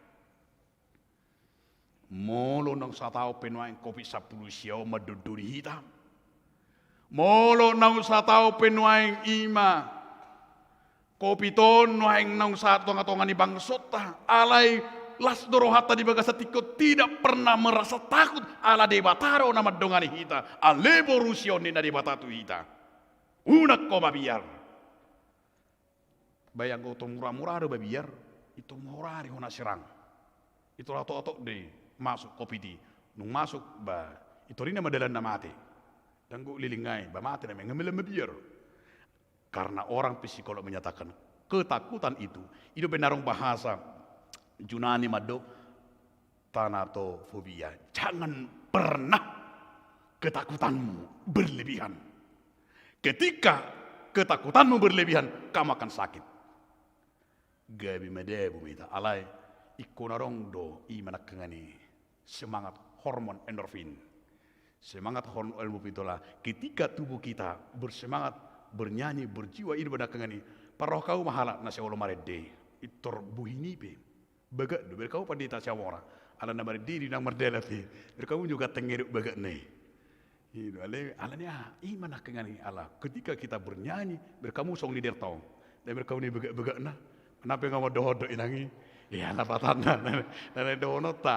Molo naung sataon pe nuaeng Covid sampulu sia on mandondoni hita. Molo naung sataon pe nuaeng i ma Covid on nuaeng naung sahat tongatonga ni bangsonta, alai las do rohanta di bagasan tingki on, tidak pernah merasa takut, ala Debata do na mandongani hita, ale boru Sion ninna Debata tu hita. Unang ho mabiar. Ba i anggo tung muramura do mabiar, i tung mora do hona serang. I tung otokotok do i masuk Covid i. Dung masuk, ba, i tung i nama dalan na mate. Ndang gok leleng i, ba mate nama i, nga mela mabiar. Karena orang psikolog menyatakan ketakutan itu, i do umbahen na adong bahasa Junani mandok thanatophobia. Jangan pernah ketakutanmu berlebihan. Ketika ketakutanmu berlebihan, kamu akan sakit. Gabe madabu ma hita, alai ingkon adong do i ma nangkiningan i semangat hormon endorfin. Semangat hormon endorfin itulah ketika tubuh kita bersemangat, bernyanyi, berjiwa, i do umbahen nangkiningan i, parrohahon ma halak na sai olo marende, pintor bohi ni pe. Bagak do, bereng hamu pandita Siamora. Ala na marende i di na mardalan pe. Bereng hamu juga tengedok bagak na i. I do, alai, alani aha, i ma nangkiningan i ala. Ketika kita bernyanyi, bereng hamu songon ni Derta on. Ndang bereng hamu ni bagak-bagak na. Nang pe nga mandok-ondok inang i. Ia, na patanna. Na, na, na dohononta.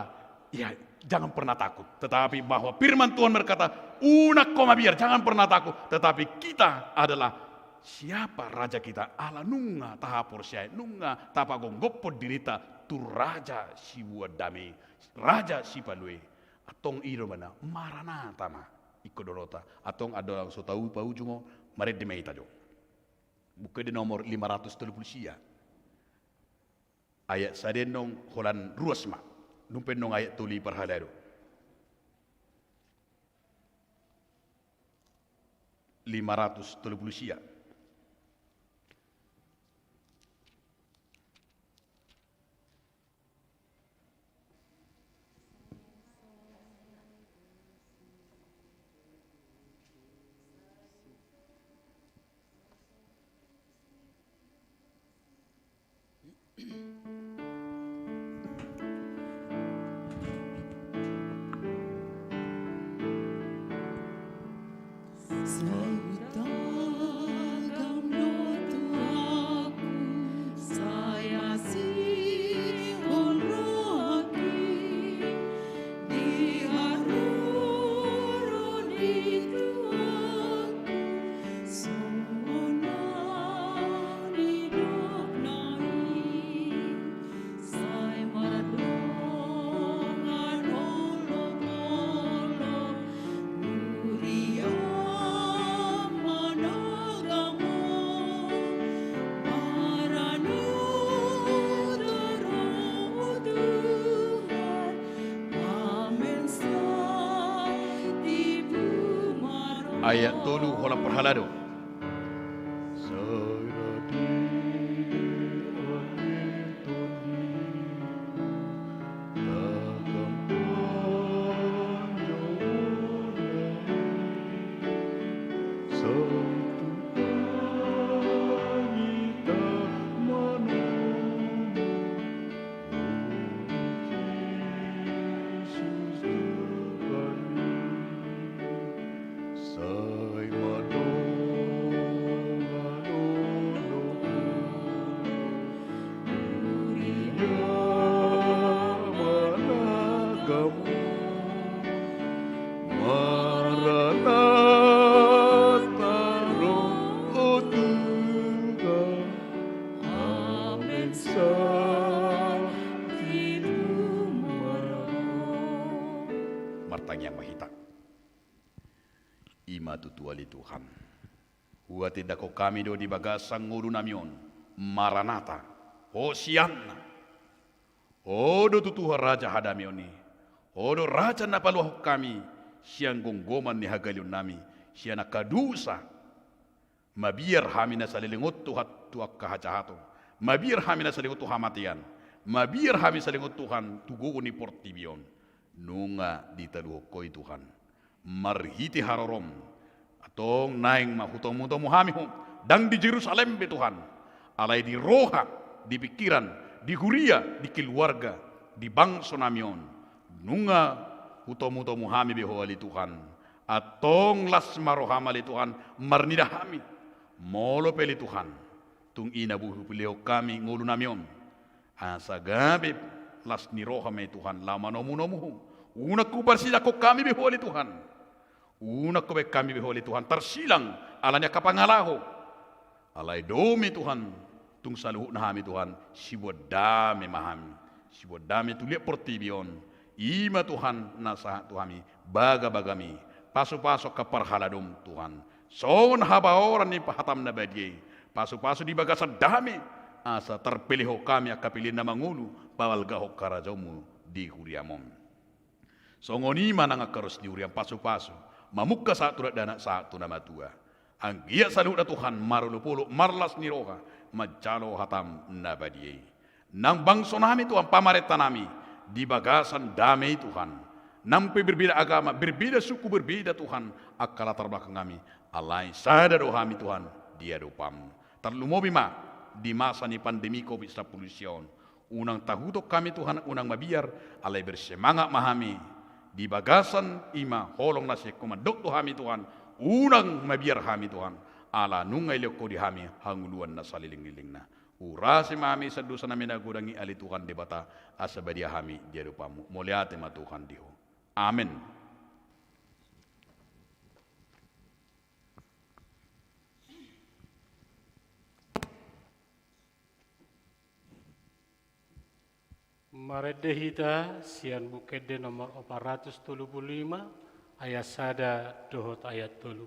Ia, jangan pernah takut. Tetapi bahwa firman Tuhan berkata, unang ho mabiar, jangan pernah takut. Tetapi kita adalah siapa raja kita, ala nunga tahaporseai, nunga tapagomgophon dirinta tu Raja siboan dame i, Raja sipalua i. Antong i do umbahen na Maranatha ma ingkon dohononta. Antong andorang so tahu paujung on, marende ma hita jo. Buku ende nomor lima ratus tolu pulu sia. Ayat sada annon holan ruas ma. Dung pe annon ayat tolu i parhalado. Lima ratus tolu pulu sia. Ayat tolu holan parhalado. Maranatha, ro ho tu ho. Amen. Martangiang ma hita. I ma tutu ale Tuhan, Patindanghon hami do di bagasan ngolunami on, Maranatha, Hosianna. Ho do tutu Raja hadameon i. Ho do Raja na paluahon hami sian gomgoman ni hagaleonnami, sian angka dosa. Mabiar hami na saleleng on, Tuhan, tu angka hajahaton. Mabiar hami na saleleng on tu hamatean. Mabiar hami saleleng on, Tuhan, tu gogo ni portibi on. Nunga ditaluhon Ho i, Tuhan, marhite harorom. Antong naeng ma hutomutomu hami Ho, ndang di Jerusalem be, Tuhan, alai di roha, di pingkiran, di huria, di keluarga, di bangsonami on. Nunga hutomutomu hami be Ho, ale Tuhan. Antong las ma roham, ale Tuhan, marnida hami. Molo pe, ale Tuhan, tung i na boi hupilehon hami ngolunami on, asa gabe las ni roha ma i, Tuhan, laho manomunomu Ho. Unang huparsilanghon hami be Ho, ale Tuhan. Unang hubahen hami be Ho, ale Tuhan, tarsilang ala ni angka pangalaho. Alai domi, Tuhan, tung saluhutna hami, Tuhan, siboan dame ma hami. Siboan dame tu liat portibi on. I ma, Tuhan, na sahat tu hami bagabagami. Pasupasu angka parhaladom, Tuhan, songon habaoran ni hatam na badia i. Pasupasu di bagasan dame, asa tarpelehon hami angka pelean na mangolu, pabalgahon harajaonmu di huriam on. Songon i ma nang angka ros ni huriam, pasupasu mamungka sahat tu dakdanak, sahat tu na matua. Anggiat saluhutna, Tuhan, marolopolop, marlas ni roha manjalo hatam na badia i. Nang bangsonami, Tuhan, pamarentanami, di bagasan dame i, Tuhan. Nang pe berbeda agama, berbeda suku, berbeda, Tuhan, angka latar belakang hami, alai sada do hami, Tuhan, di adopanmu. Tarlumobi ma di masa ni pandemi covid sampulu sia on. Unang tahuthon hami, Tuhan, unang mabiar, alai bersemangat ma hami. Di bagasan i ma holong na sian Ho mandok tu hami, Tuhan, unang mabiar hami, Tuhan, ala nunga dilehon Ho di hami hangoluan na salelenglelengna. Urasi ma hami sian dosanami na godang i, ale Tuhan Debata, asa badia hami di adopanmu. Mauliate ma, Tuhan, di Ho. Amen. Marende hita sian Buku Ende nomor opat ratus tolu pulu lima, ayat sada dohot ayat tolu.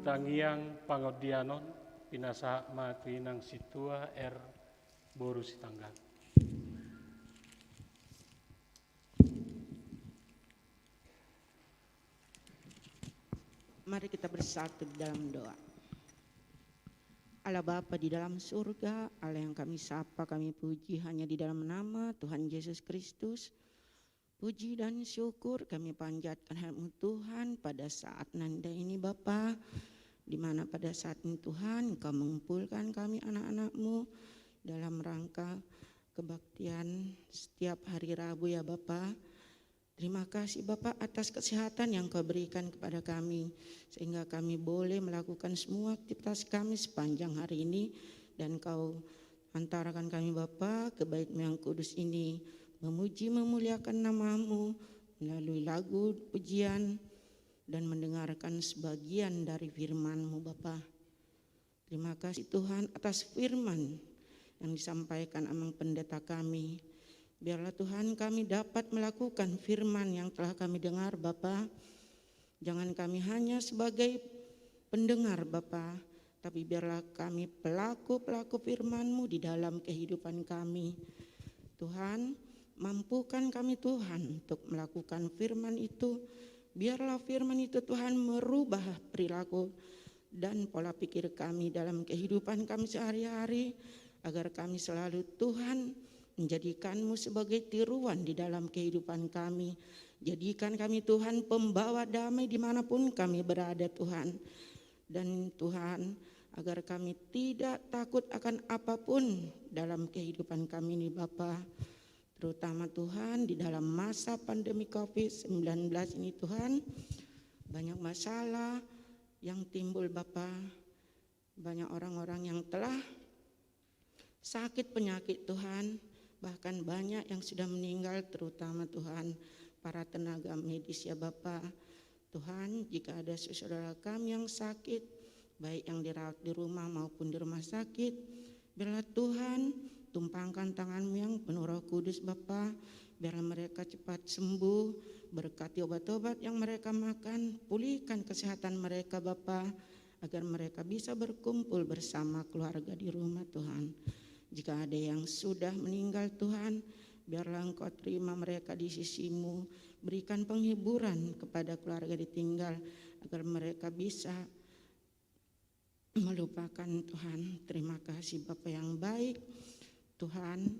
Tangiang pangondianon, pinasahat ma tu inang sintua R boru Sitanggang. Mari kita bersatu di dalam doa. Allah Bapa di dalam surga, Allah yang kami sapa, kami puji hanya di dalam nama Tuhan Yesus Kristus. Puji dan syukur kami panjatkan hadirat-Mu Tuhan pada saat nanda ini Bapa, di mana pada saat ini Tuhan Engkau mengumpulkan kami anak-anak-Mu dalam rangka kebaktian setiap hari Rabu ya Bapa. Terima kasih Bapa atas kesehatan yang Kau berikan kepada kami, sehingga kami boleh melakukan semua aktivitas kami sepanjang hari ini, dan Kau antarkan kami Bapa ke bait-Mu yang kudus ini, memuji memuliakan nama-Mu melalui lagu pujian dan mendengarkan sebagian dari firman-Mu Bapa. Terima kasih Tuhan atas firman yang disampaikan amang pendeta kami. Biarlah Tuhan kami dapat melakukan firman yang telah kami dengar Bapa. Jangan kami hanya sebagai pendengar Bapa, tapi biarlah kami pelaku-pelaku firman-Mu di dalam kehidupan kami. Tuhan, mampukan kami Tuhan untuk melakukan firman itu. Biarlah firman itu Tuhan merubah perilaku dan pola pikir kami dalam kehidupan kami sehari-hari, agar kami selalu Tuhan menjadikan-Mu sebagai tiruan di dalam kehidupan kami. Jadikan kami Tuhan pembawa damai dimanapun kami berada Tuhan. Dan Tuhan, agar kami tidak takut akan apapun dalam kehidupan kami ini Bapa. Terutama Tuhan di dalam masa pandemi covid sembilan belas ini Tuhan, banyak masalah yang timbul Bapa. Banyak orang-orang yang telah sakit penyakit Tuhan, bahkan banyak yang sudah meninggal, terutama Tuhan para tenaga medis ya Bapa. Tuhan, jika ada saudara kami yang sakit, baik yang dirawat di rumah maupun di rumah sakit, biarlah Tuhan tumpangkan tangan-Mu yang penuh Roh Kudus Bapa, biarlah mereka cepat sembuh, berkati obat-obat yang mereka makan, pulihkan kesehatan mereka Bapa, agar mereka bisa berkumpul bersama keluarga di rumah Tuhan. Jika ada yang sudah meninggal Tuhan, biarlah Engkau terima mereka di sisi-Mu, berikan penghiburan kepada keluarga ditinggal, agar mereka bisa melupakan Tuhan. Terima kasih Bapa yang baik. Tuhan,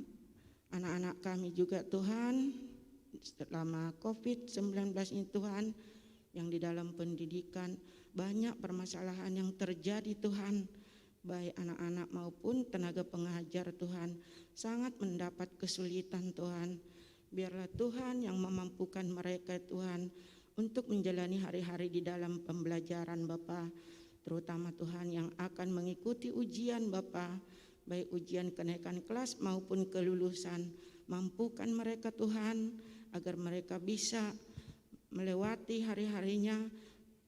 anak-anak kami juga Tuhan, selama covid sembilan belas ini Tuhan, yang di dalam pendidikan banyak permasalahan yang terjadi Tuhan, baik anak-anak maupun tenaga pengajar Tuhan, sangat mendapat kesulitan Tuhan. Biarlah Tuhan yang memampukan mereka Tuhan untuk menjalani hari-hari di dalam pembelajaran Bapa, terutama Tuhan yang akan mengikuti ujian Bapa, baik ujian kenaikan kelas maupun kelulusan. Mampukan mereka Tuhan, agar mereka bisa melewati hari-harinya,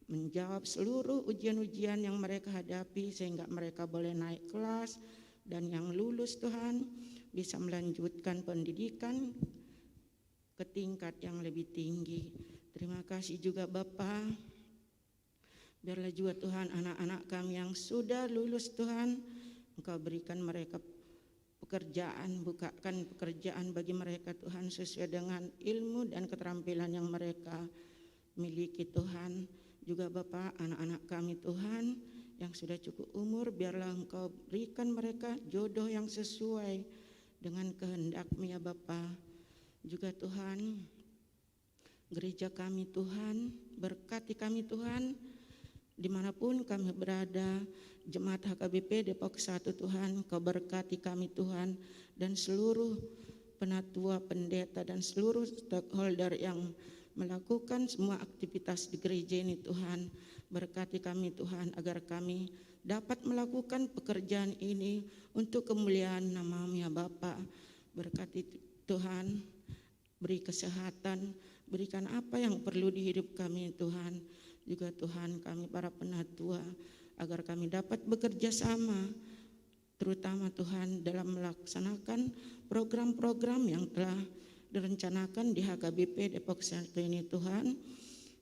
menjawab seluruh ujian-ujian yang mereka hadapi, sehingga mereka boleh naik kelas, dan yang lulus Tuhan bisa melanjutkan pendidikan ke tingkat yang lebih tinggi. Terima kasih juga Bapa. Biarlah juga Tuhan anak-anak kami yang sudah lulus Tuhan, Engkau berikan mereka pekerjaan, bukakan pekerjaan bagi mereka Tuhan sesuai dengan ilmu dan keterampilan yang mereka miliki Tuhan. Juga Bapa, anak-anak kami Tuhan yang sudah cukup umur, biarlah Engkau berikan mereka jodoh yang sesuai dengan kehendak-Mu ya Bapa. Juga Tuhan, gereja kami Tuhan, berkati kami Tuhan, dimanapun kami berada, jemaat H K B P Depok satu Tuhan, Kau berkati kami Tuhan, dan seluruh penatua, pendeta, dan seluruh stakeholder yang melakukan semua aktivitas di gereja ini Tuhan. Berkati kami Tuhan, agar kami dapat melakukan pekerjaan ini untuk kemuliaan nama-Mu ya Bapa. Berkati Tuhan, beri kesehatan, berikan apa yang perlu di hidup kami Tuhan. Juga Tuhan kami para penatua, agar kami dapat bekerja sama, terutama Tuhan dalam melaksanakan program-program yang telah direncanakan di H K B P Depok satu ini Tuhan.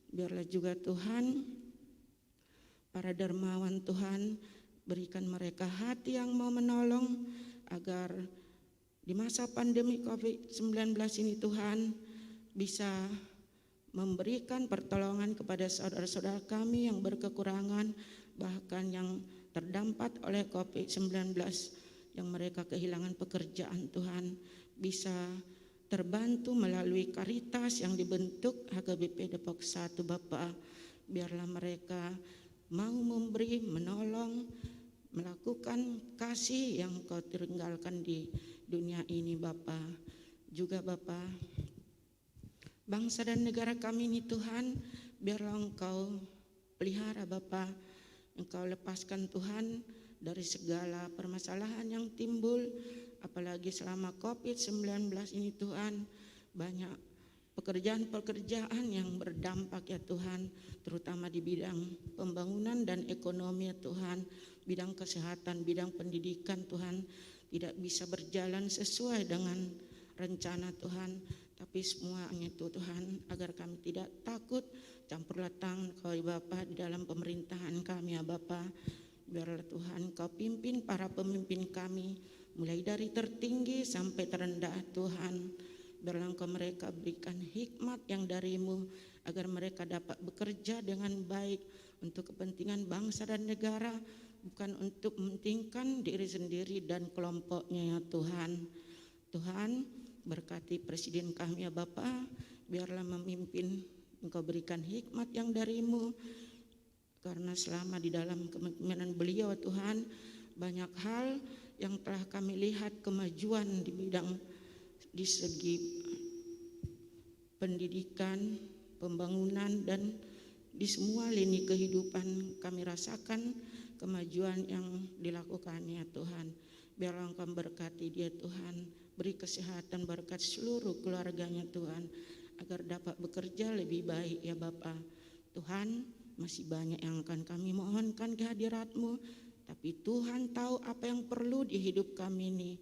Biarlah juga Tuhan para dermawan Tuhan, berikan mereka hati yang mau menolong, agar di masa pandemi covid sembilan belas ini Tuhan bisa memberikan pertolongan kepada saudara-saudara kami yang berkekurangan, bahkan yang terdampak oleh covid sembilan belas, yang mereka kehilangan pekerjaan Tuhan, bisa terbantu melalui Caritas yang dibentuk H K B P Depok satu, Bapa. Biarlah mereka mau memberi, menolong, melakukan kasih yang Kau tinggalkan di dunia ini, Bapa. Juga, Bapa, bangsa dan negara kami ini, Tuhan, biarlah Engkau pelihara, Bapa. Engkau lepaskan, Tuhan, dari segala permasalahan yang timbul, apalagi selama covid sembilan belas ini, Tuhan. Banyak pekerjaan-pekerjaan yang berdampak, ya Tuhan, terutama di bidang pembangunan dan ekonomi, ya Tuhan, bidang kesehatan, bidang pendidikan, Tuhan, tidak bisa berjalan sesuai dengan rencana, Tuhan. Tapi semuanya itu, Tuhan, agar kami tidak takut, campurlah tangan Kau, ya Bapa, di dalam pemerintahan kami, ya Bapa. Biarlah, Tuhan, Kau pimpin para pemimpin kami, mulai dari tertinggi sampai terendah, Tuhan. Biarlah Engkau mereka berikan hikmat yang dari-Mu, agar mereka dapat bekerja dengan baik untuk kepentingan bangsa dan negara, bukan untuk mementingkan diri sendiri dan kelompoknya, ya Tuhan. Tuhan, berkati presiden kami, ya Bapa, biarlah memimpin, Engkau berikan hikmat yang dari-Mu, karena selama di dalam kepemimpinan beliau, Tuhan, banyak hal yang telah kami lihat kemajuan di bidang, di segi pendidikan, pembangunan, dan di semua lini kehidupan kami rasakan kemajuan yang dilakukannya, Tuhan. Biarlah Engkau memberkati dia, Tuhan. Beri kesehatan, berkat seluruh keluarganya, Tuhan, agar dapat bekerja lebih baik, ya Bapa. Tuhan, masih banyak yang akan kami mohonkan ke hadirat-Mu, tapi Tuhan tahu apa yang perlu di hidup kami ini.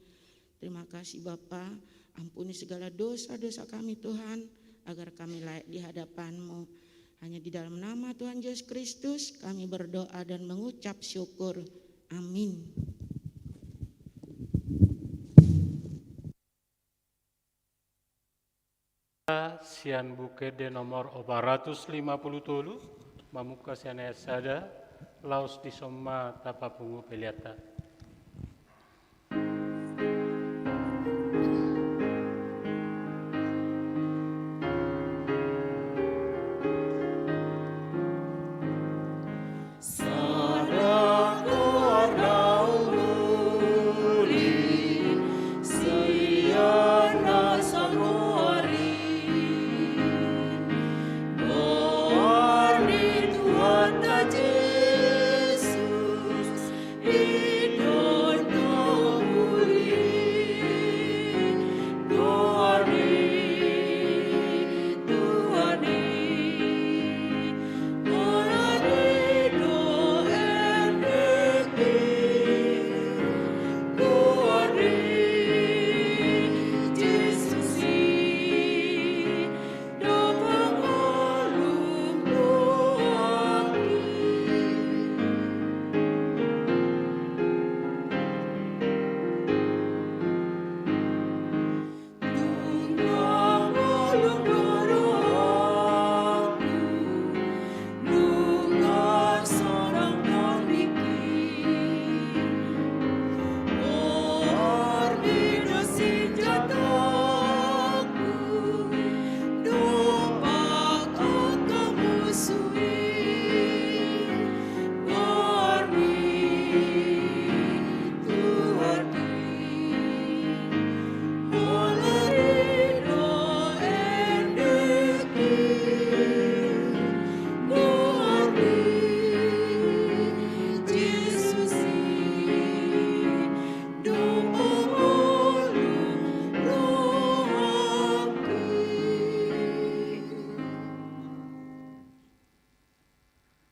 Terima kasih, Bapa. Ampuni segala dosa-dosa kami, Tuhan, agar kami layak di hadapan-Mu. Hanya di dalam nama Tuhan Yesus Kristus kami berdoa dan mengucap syukur. Amin. Sian Buku Ende nomor opat ratus lima puluh tolu, mamungka sian ayat sada, laos dison ma tapapungu peleanta.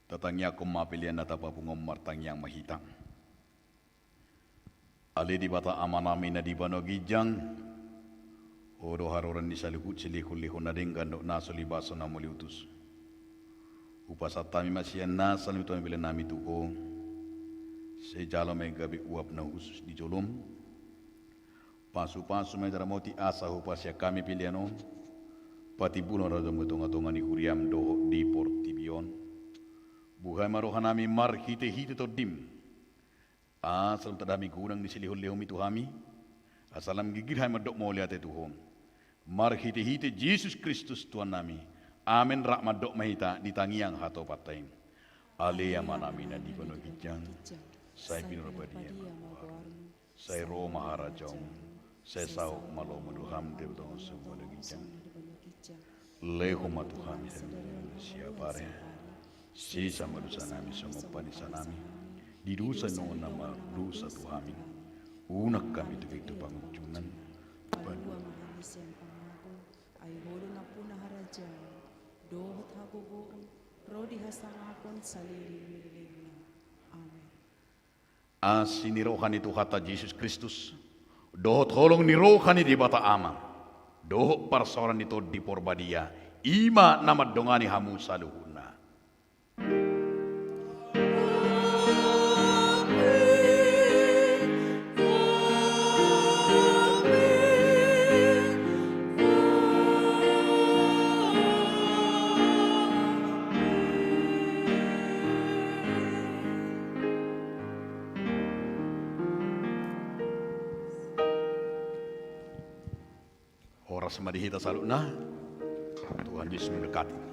Tatangiangkon ma pelean na tapapungu on, martangiang ma hita. Ale Debata Amanami na di banua ginjang, Ho do haroroan ni saluhut silehonlehon na denggan dohot na so libason na mauliutus. Hupasahat hami ma sian nasa na niutusan ni pelean nami tu Ho, sai jalo ma i gabe uap na hushus di jolom. Pasupasu ma i, ramoti asa hupasahat hami pelean on, patimbulhon rajaM di tongatonga ni huriaM dohot di portibi on. Buhai ma rohanami marhitehite TondiM, asa lam tanda hami godang ni silehonlehonMi tu hami, asa lam girgir hami mandok mauliate tu Ho. Marhitehite Jesus Kristus Tuhannami. Amen. Rap mandok ma hita di tangiang hatopanta i. Ale Amanami na di banua ginjang, sai pinarbadia ma goarmu, sai ro ma harajaonmu, sai saut ma lomo ni roham di banua ginjang. Lehon ma tu hami siapari, sesa ma dosanami songon panisanami di dosa ni na mardosa tu hami. Unang hami togihon tu pangunjunan. Palua ma hami sian pangago, ai Ho do nampuna harajaon dohot hagogoon ro di hasangapon saleleng ni lelengna. Amen. Asi ni roha ni Tuhanta Jesus Kristus, dohot holong ni roha ni Debata Ama, dohot parsaoran ni Tondi Porbadia, i ma na mandongani hamu saluhutna. Horas ma di hita saluhutna. Tuhan Yesus memberkati.